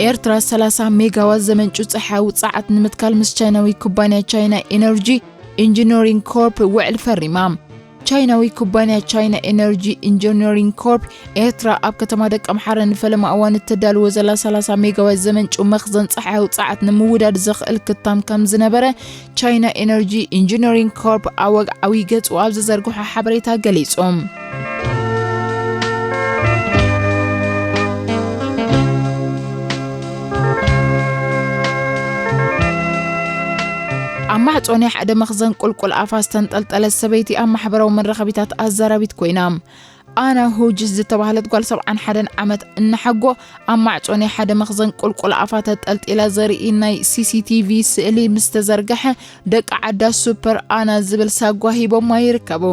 ኤርትራ ሰላሳ ሜጋዋት ዘመንጩ ጸሓያዊ ጸዓት ንምትካል ምስ ቻይናዊ ኩባንያ ቻይና ኤነርጂ ኢንጂነሪንግ ኮርፕ ውዕል ፈሪማ። ቻይናዊ ኩባንያ ቻይና ኤነርጂ ኢንጂነሪንግ ኮርፕ፣ ኤርትራ ኣብ ከተማ ደቀምሓረ ንፈለማ እዋን እተዳልዎ ዘላ ሰላሳ ሜጋዋት ዘመንጩ መኽዘን ጸሓያዊ ጸዓት ንምውዳድ ዘኽእል ክታም ከም ዝነበረ ቻይና ኤነርጂ ኢንጂነሪንግ ኮርፕ ኣብ ወግዓዊ ገጹ ኣብ ዝዘርግሖ ሓበሬታ ገሊጹ። ኣብ ማዕጾ ናይ ሓደ መኽዘን ቁልቁል ኣፋ ዝተንጠልጠለት ሰበይቲ ኣብ ማሕበራዊ መራኸቢታት ኣዛራቢት ኮይና። ኣና ሁጅስ ዝተባህለት ጓል ሰብዓን ሓደን ዓመት እናሓጎ ኣብ ማዕጾ ናይ ሓደ መኽዘን ቁልቁል ኣፋ ተጠልጢላ ዘርኢ ናይ ሲ ሲ ቲ ቪ ስእሊ ምስ ተዘርግሐ፣ ደቂ ዓዳ ሱፐር ኣና ዝብል ሳጓ ሂቦማ ይርከቡ።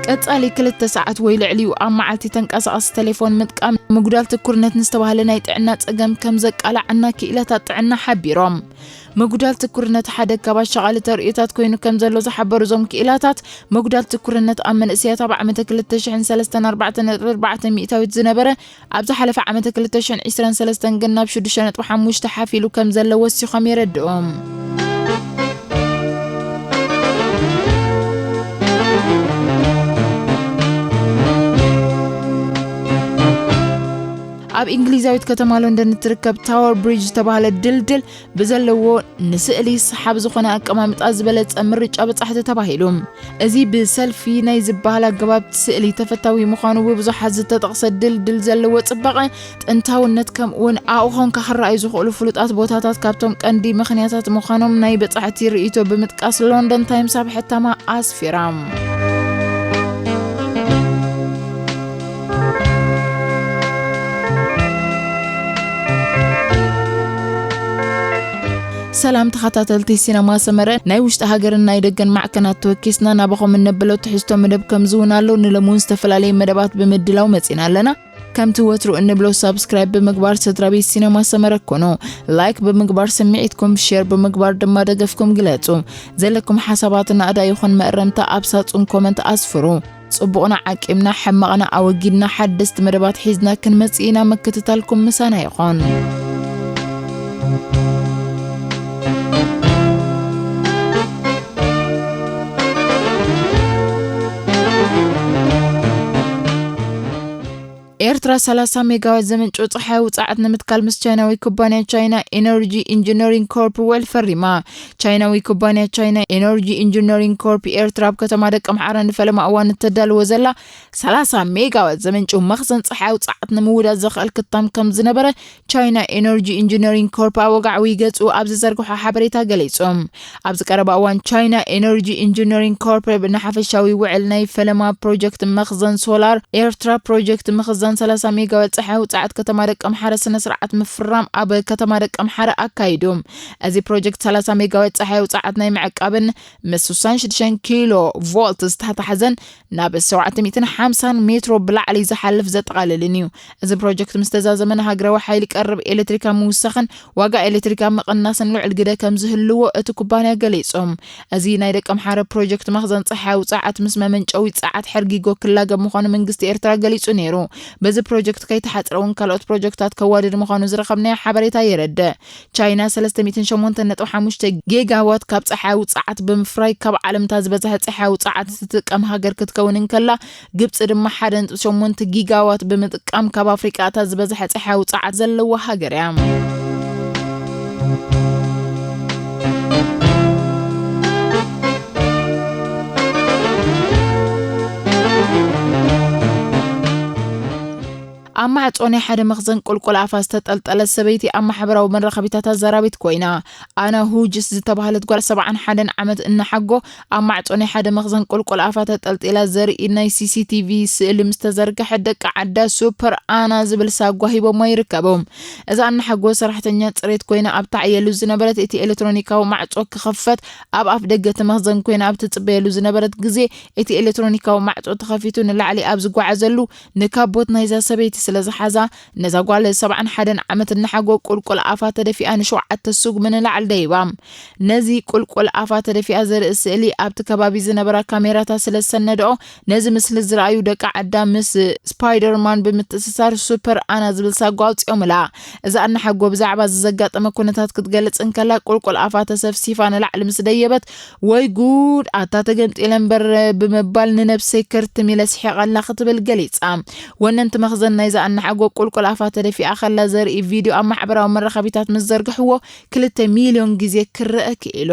ቀጻሊ ክልተ ሰዓት ወይ ልዕሊኡ ኣብ መዓልቲ ተንቀሳቓሲ ቴሌፎን ምጥቃም፣ ምጉዳል ትኩርነት ንዝተባህለ ናይ ጥዕና ጸገም ከም ዘቃልዓና ክኢላታት ጥዕና ሓቢሮም። ምጉዳል ትኩርነት ሓደ ካብ ኣሻቓሊ ተርእዮታት ኮይኑ ከም ዘሎ ዝሓበሩ እዞም ክኢላታት፣ ምጉዳል ትኩርነት ኣብ መንእሰያት ኣብ ዓመተ ክልተ ሽሕን ሰለስተን ኣርባዕተ ነጥቢ ኣርባዕተ ሚእታዊት ዝነበረ፣ ኣብ ዝሓለፈ ዓመተ ክልተ ሽሕን ዕስራን ሰለስተን ግን ናብ ሽዱሽተ ነጥቢ ሓሙሽተ ሓፍ ኢሉ ከም ዘሎ ወሲኾም የረድኡ። ኣብ እንግሊዛዊት ከተማ ሎንደን እትርከብ ታወር ብሪጅ ዝተባህለ ድልድል ብዘለዎ ንስእሊ ሰሓብ ዝኾነ ኣቀማምጣ ዝበለጸ ምርጫ በጻሕቲ ተባሂሉ። እዚ ብሰልፊ ናይ ዝበሃል ኣገባብ ስእሊ ተፈታዊ ምዃኑ ብብዙሓት ዝተጠቕሰ ድልድል ዘለዎ ጽባቐ፣ ጥንታውነት ከምኡውን ኣብኡ ኾንካ ክረኣዩ ዝኽእሉ ፍሉጣት ቦታታት ካብቶም ቀንዲ ምኽንያታት ምዃኖም ናይ በጻሕቲ ርእይቶ ብምጥቃስ ሎንደን ታይምስ ኣብ ሕታማ ኣስፊራ። ሰላም ተኸታተልቲ ሲነማ ሰመረ፣ ናይ ውሽጢ ሃገርን ናይ ደገን ማዕከናት ተወኪስና ናባኹም እነብሎ ትሕዝቶ መደብ ከምዚ እውን ኣሎ። ንሎሚ እውን ዝተፈላለየ መደባት ብምድላው መጺና ኣለና። ከምቲ ወትሩ እንብሎ ሳብስክራይብ ብምግባር ስድራ ቤት ሲነማ ሰመረ ኮኑ። ላይክ ብምግባር ስምዒትኩም፣ ሼር ብምግባር ድማ ደገፍኩም ግለጹ። ዘለኩም ሓሳባት ናእዳ ይኹን መእረምታ ኣብ ሳጹን ኮመንት ኣስፍሩ። ጽቡቕና ዓቂብና፣ ሕማቕና ኣወጊድና፣ ሓደስቲ መደባት ሒዝና ክንመጽእ ኢና። ምክትታልኩም ምሳና ይኹን። ኤርትራ ሰላሳ ሜጋዋት ዘመንጭው ጸሓያዊ ጸዓት ንምትካል ምስ ቻይናዊ ኩባንያ ቻይና ኤነርጂ ኢንጂነሪንግ ኮርፕ ውዕል ፈሪማ። ቻይናዊ ኩባንያ ቻይና ኤነርጂ ኢንጂነሪንግ ኮርፕ ኤርትራ ኣብ ከተማ ደቀምሓረ ንፈለማ እዋን እተዳልዎ ዘላ ሰላሳ ሜጋዋት ዘመንጭው መኽዘን ጸሓያዊ ጸዓት ንምውዳድ ዘኽእል ክታም ከም ዝነበረ ቻይና ኤነርጂ ኢንጂነሪንግ ኮርፕ ኣብ ወግዓዊ ገጹ ኣብ ዝዘርግሖ ሓበሬታ ገሊጹ። ኣብዚ ቀረባ እዋን ቻይና ኤነርጂ ኢንጂነሪንግ ኮርፕ ንሓፈሻዊ ውዕል ናይ ፈለማ ፕሮጀክት መኽዘን ሶላር ኤርትራ ፕሮጀክት ምኽዛን ሰላሳ ሜጋዋት ጸሓያዊ ጸዓት ከተማ ደቀምሓረ ስነ ስርዓት ምፍራም ኣብ ከተማ ደቀምሓረ ኣካይዱ። እዚ ፕሮጀክት ሰላሳ ሜጋዋት ጸሓያዊ ጸዓት ናይ ምዕቃብን ምስ ስሳን ሽዱሽተን ኪሎ ቮልት ዝተተሓዘን ናብ ሸውዓተ ሚእትን ሓምሳን ሜትሮ ብላዕሊ ዝሓልፍ ዘጠቓልልን እዩ። እዚ ፕሮጀክት ምስ ተዛዘመ ንሃገራዊ ሓይሊ ቀረብ ኤሌክትሪክ ኣብ ምውሳኽን ዋጋ ኤሌክትሪክ ኣብ ምቕናስን ልዑል ግደ ከም ዝህልዎ እቲ ኩባንያ ገሊጹ። እዚ ናይ ደቀምሓረ ፕሮጀክት መኽዘን ጸሓያዊ ጸዓት ምስ መመንጨዊ ጸዓት ሕርጊጎ ክላገብ ምዃኑ መንግስቲ ኤርትራ ገሊጹ ነይሩ። በዚ ፕሮጀክት ከይተሓጽረ እውን ካልኦት ፕሮጀክታት ከዋድድ ምዃኑ ዝረኸብናዮ ሓበሬታ የረድእ። ቻይና ሰለስተ ሚእትን ሸሞንተን ነጥቢ ሓሙሽተ ጌጋዋት ካብ ጸሓያዊ ጸዓት ብምፍራይ ካብ ዓለም እታ ዝበዝሐ ጸሓያዊ ጸዓት እትጥቀም ሃገር ክትከውን እንከላ፣ ግብጺ ድማ ሓደ ነጥቢ ሸሞንተ ጊጋዋት ብምጥቃም ካብ ኣፍሪቃ እታ ዝበዝሐ ጸሓያዊ ጸዓት ዘለዋ ሃገር እያ። ኣብ ማዕጾ ናይ ሓደ መኽዘን ቁልቁል ኣፋ ዝተጠልጠለት ሰበይቲ ኣብ ማሕበራዊ መራኸቢታት ኣዛራቢት ኮይና። ኣና ሁጅስ ዝተባህለት ጓል ሰብዓን ሓደን ዓመት እናሓጎ ኣብ ማዕጾ ናይ ሓደ መኽዘን ቁልቁል ኣፋ ተጠልጢላ ዘርኢ ናይ ሲ ሲ ቲ ቪ ስእሊ ምስ ተዘርግሐ፣ ደቂ ዓዳ ሱፐር ኣና ዝብል ሳጓ ሂቦማ ይርከቡ። እዛ እናሓጎ ሰራሕተኛ ጽሬት ኮይና ኣብ ተዓየሉ ዝነበረት፣ እቲ ኤሌክትሮኒካዊ ማዕጾ ክኸፈት ኣብ ኣፍ ደገ እቲ መኽዘን ኮይና ኣብ ትጽበየሉ ዝነበረት ግዜ፣ እቲ ኤሌክትሮኒካዊ ማዕጾ ተኸፊቱ ንላዕሊ ኣብ ዝጓዓዘሉ፣ ንካቦት ናይዛ ሰበይቲ ስለ ሓዛ ነዛ ጓል ሰብዓን ሓደን ዓመት እናሓጎ ቁልቁል ኣፋ ተደፊኣ ንሸውዓተ ስጉሚ ንላዕሊ ደይባ። ነዚ ቁልቁል ኣፋ ተደፊኣ ዘርኢ ስእሊ ኣብቲ ከባቢ ዝነበራ ካሜራታት ስለ ዝሰነድኦ፣ ነዚ ምስሊ ዝረኣዩ ደቂ ዓዳ ምስ ስፓይደርማን ብምትእስሳር ሱፐር ኣና ዝብል ሳጓ ኣውፂኦምላ። እዛ ኣናሓጎ ብዛዕባ እዚ ዘጋጠመ ኩነታት ክትገልጽ እንከላ፣ ቁልቁል ኣፋ ተሰፍሲፋ ንላዕሊ ምስ ደየበት፣ "ወይ ጉድ፣ ኣታ ተገምጢለ እምበር" ብምባል ንነብሰይ ክርትም ኢለ ስሒቐላ ክትብል ገሊጻ። ወነንቲ መኽዘን ናይዛ ኣናሓጎ ቁልቁል ኣፋ ተደፊኣ ከላ ዘርኢ ቪድዮ ኣብ ማሕበራዊ መራኸቢታት ምስ ዘርግሕዎ፣ ክልተ ሚልዮን ግዜ ክረአ ክኢሉ።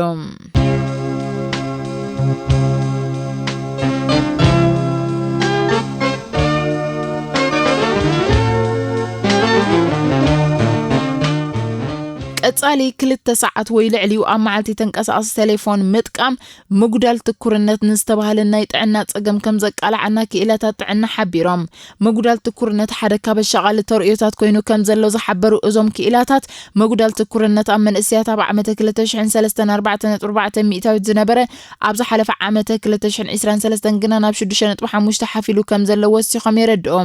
ቀጻሊ ክልተ ሰዓት ወይ ልዕሊኡ ኣብ መዓልቲ ተንቀሳቓሲ ቴሌፎን ምጥቃም ምጉዳል ትኩርነት ንዝተባህለ ናይ ጥዕና ጸገም ከም ዘቃልዓና ክኢላታት ጥዕና ሓቢሮም። ምጉዳል ትኩርነት ሓደ ካብ ኣሻቓሊ ተርእዮታት ኮይኑ ከም ዘሎ ዝሓበሩ እዞም ክኢላታት፣ ምጉዳል ትኩርነት ኣብ መንእሰያት ኣብ ዓመተ ክልተ ሽሕን ሰለስተን ኣርባዕተ ነጥቢ ኣርባዕተ ሚእታዊት ዝነበረ፣ ኣብ ዝሓለፈ ዓመተ ክልተ ሽሕን ዕስራን ሰለስተን ግና ናብ ሽዱሽተ ነጥቢ ሓሙሽተ ሓፍ ኢሉ ከም ዘሎ ወሲኾም የረድኡ።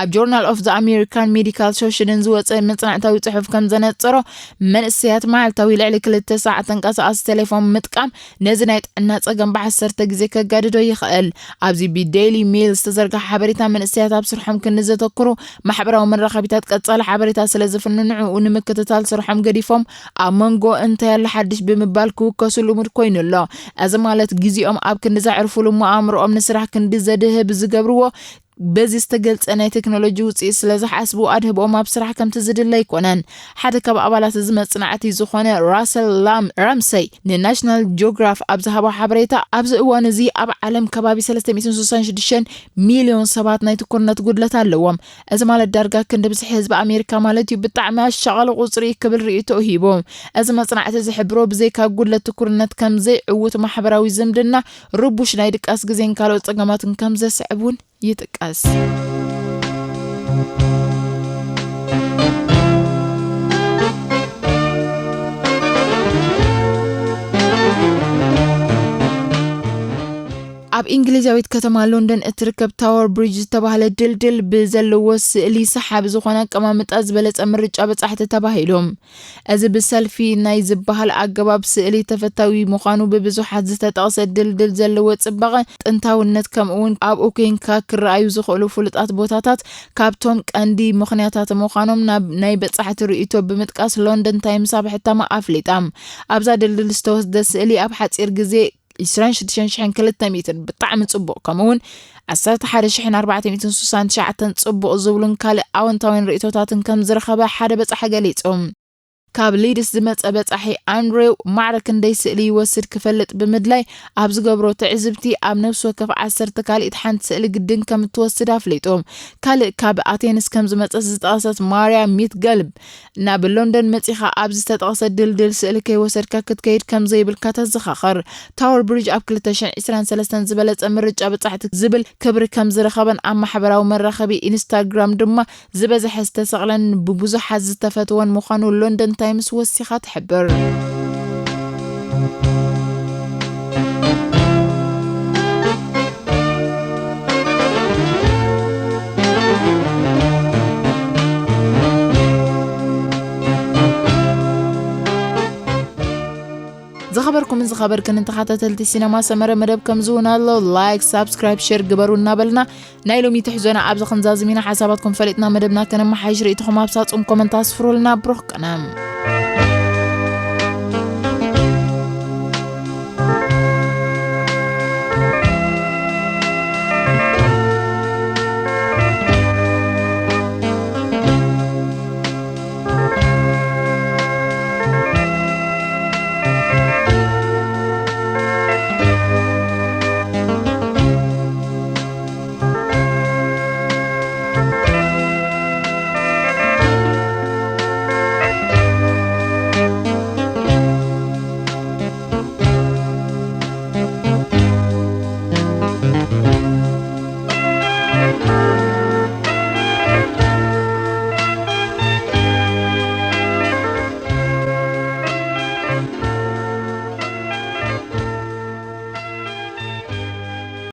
ኣብ ጆርናል ኦፍ ዘ ኣሜሪካን ሜዲካል ሶሽንን ዝወጸ መጽናዕታዊ ጽሑፍ ከም ዘነጸሮ፣ መንእሰያት መዓልታዊ ልዕሊ ክልተ ሰዓት ተንቀሳቓሲ ቴሌፎን ምጥቃም ነዚ ናይ ጥዕና ጸገም ብዓሰርተ ግዜ ከጋድዶ ይኽእል። ኣብዚ ብዴይሊ ሜል ዝተዘርግሐ ሓበሬታ፣ መንእሰያት ኣብ ስርሖም ክንዲ ዘተኩሩ፣ ማሕበራዊ መራኸቢታት ቀጻሊ ሓበሬታ ስለ ዝፍንኑ፣ ንዕኡ ንምክትታል ስርሖም ገዲፎም ኣብ መንጎ እንታይ ኣሎ ሓድሽ ብምባል ክውከሱ ልሙድ ኮይኑ ኣሎ። እዚ ማለት፣ ግዜኦም ኣብ ክንዲ ዘዕርፉሉ እሞ ኣእምሮኦም ንስራሕ ክንዲ ዘድህብ ዝገብርዎ፣ በዚ ዝተገልጸ ናይ ቴክኖሎጂ ውጽኢት ስለ ዝሓስቡ፣ ኣድህቦኦም ኣብ ስራሕ ከምቲ ዝድለ ኣይኮነን። ሓደ ካብ ኣባላት እዚ መጽናዕቲ ዝኾነ ራሰል ላም ራምሰይ ንናሽናል ጂኦግራፍ ኣብ ዝሃቦ ሓበሬታ፣ ኣብዚ እዋን እዚ ኣብ ዓለም ከባቢ ሰለስተ ሚእትን ስሳን ሽዱሽተን ሚልዮን ሰባት ናይ ትኩርነት ጉድለት ኣለዎም። እዚ ማለት ዳርጋ ክንዲ ብዝሒ ህዝቢ ኣሜሪካ ማለት እዩ። ብጣዕሚ ኣሻቓሊ ቁጽሪ ክብል ርእይቶኡ ሂቡ። እዚ መጽናዕቲ ዝሕብሮ፣ ብዘይካ ጉድለት ትኩርነት ከም ዘይዕውት ማሕበራዊ ዝምድና፣ ርቡሽ ናይ ድቃስ ግዜን ካልኦት ጸገማትን ከም ዘስዕብ እውን ይጥቀስ። ኣብ እንግሊዛዊት ከተማ ሎንደን እትርከብ ታወር ብሪጅ ዝተባህለ ድልድል ብዘለዎ ስእሊ ሰሓቢ ዝኾነ ኣቀማምጣ ዝበለጸ ምርጫ በጻሕቲ ተባሂሉ። እዚ ብሰልፊ ናይ ዝበሃል ኣገባብ ስእሊ ተፈታዊ ምዃኑ ብብዙሓት ዝተጠቕሰ ድልድል ዘለዎ ጽባቐ፣ ጥንታውነት፣ ከምኡውን ኣብኡ ኴንካ ክረኣዩ ዝኽእሉ ፍሉጣት ቦታታት ካብቶም ቀንዲ ምኽንያታት ምዃኖም ናብ ናይ በጻሕቲ ርእይቶ ብምጥቃስ ሎንደን ታይምስ ኣብ ሕታማ ኣፍሊጣ። ኣብዛ ድልድል ዝተወስደ ስእሊ ኣብ ሓጺር ግዜ ዕስራን ሽዱሽተን ሽሕን ክልተ ሚእትን ብጣዕሚ ጽቡቕ፣ ከምኡውን ዓሰርተ ሓደ ሽሕን ኣርባዕተ ሚእትን ስሳን ትሽዓተን ጽቡቕ ዝብሉን ካልእ ኣወንታውያን ርእይቶታትን ከም ዝረኸበ ሓደ በጻሒ ገሊጹ። ካብ ሊድስ ዝመጸ በጻሒ ኣንድሬው ማዕረ ክንደይ ስእሊ ይወስድ ክፈልጥ ብምድላይ ኣብ ዝገብሮ ትዕዝብቲ፣ ኣብ ነፍሲ ወከፍ ዓሰርተ ካልኢት ሓንቲ ስእሊ ግድን ከም እትወስድ ኣፍሊጡ። ካልእ ካብ ኣቴንስ ከም ዝመጸት ዝጠቐሰት ማርያ ሚትገልብ፣ "ናብ ሎንደን መጺኻ ኣብ ዝተጠቕሰ ድልድል ስእሊ ከይወሰድካ ክትከይድ ከም ዘይብልካ ተዘኻኽር። ታወር ብሪጅ ኣብ ክልተ ሽሕን ዕስራን ሰለስተን ዝበለጸ ምርጫ በጻሕቲ ዝብል ክብሪ ከም ዝረኸበን ኣብ ማሕበራዊ መራኸቢ ኢንስታግራም ድማ ዝበዝሐ ዝተሰቕለን ብብዙሓት ዝተፈትወን ምዃኑ ሎንደን ታይምስ ወሲኻ ትሕብር። ዝኸበርኩምን ዝኸበርክን ተኸታተልቲ ሲነማ ሰመረ፣ መደብ ከም ዝውን ኣሎ፣ ላይክ፣ ሳብስክራይብ፣ ሼር ግበሩ እናበልና፣ ናይ ሎሚ ትሕዞና ኣብዚ ክንዛዝም ኢና። ሓሳባትኩም ፈሊጥና መደብና ከነመሓይሽ፣ ርእይቶኹም ኣብ ሳጹን ኮመንት ኣስፍሩልና። ብሩኽ ቀነ።